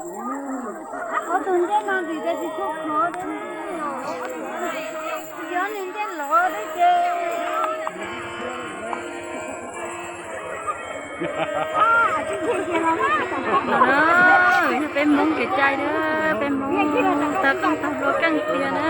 Ob tug ntej no vim tias tsis tshua khov, tsis, yog nws ntej lov thiab ces. No na, yog peb Hmoob kev cai na, peb Hmoob tag qeej tag hluas keej tiag na.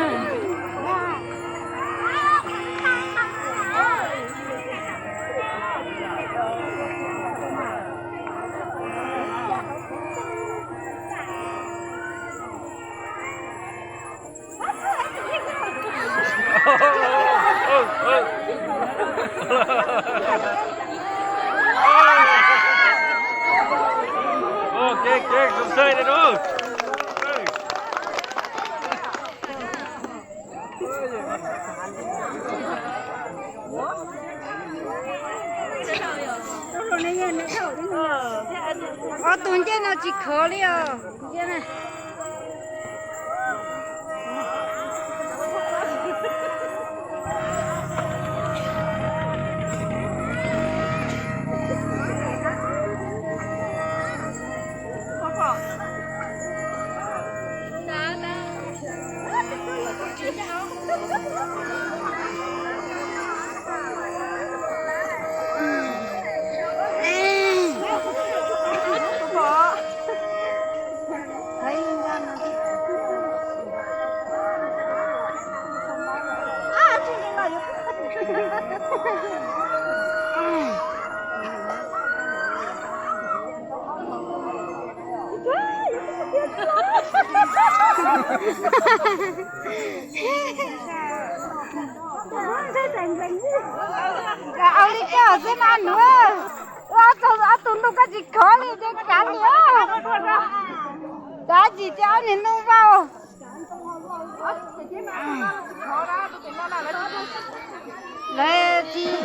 Ob tug ncej no tsis khov li os. Kav au li coj xwb na nuav. Ua txog ob tug ntuj koj tsis khov li ces kav li. Kav tsis ces ob niag ntuj vau. Lawv tsis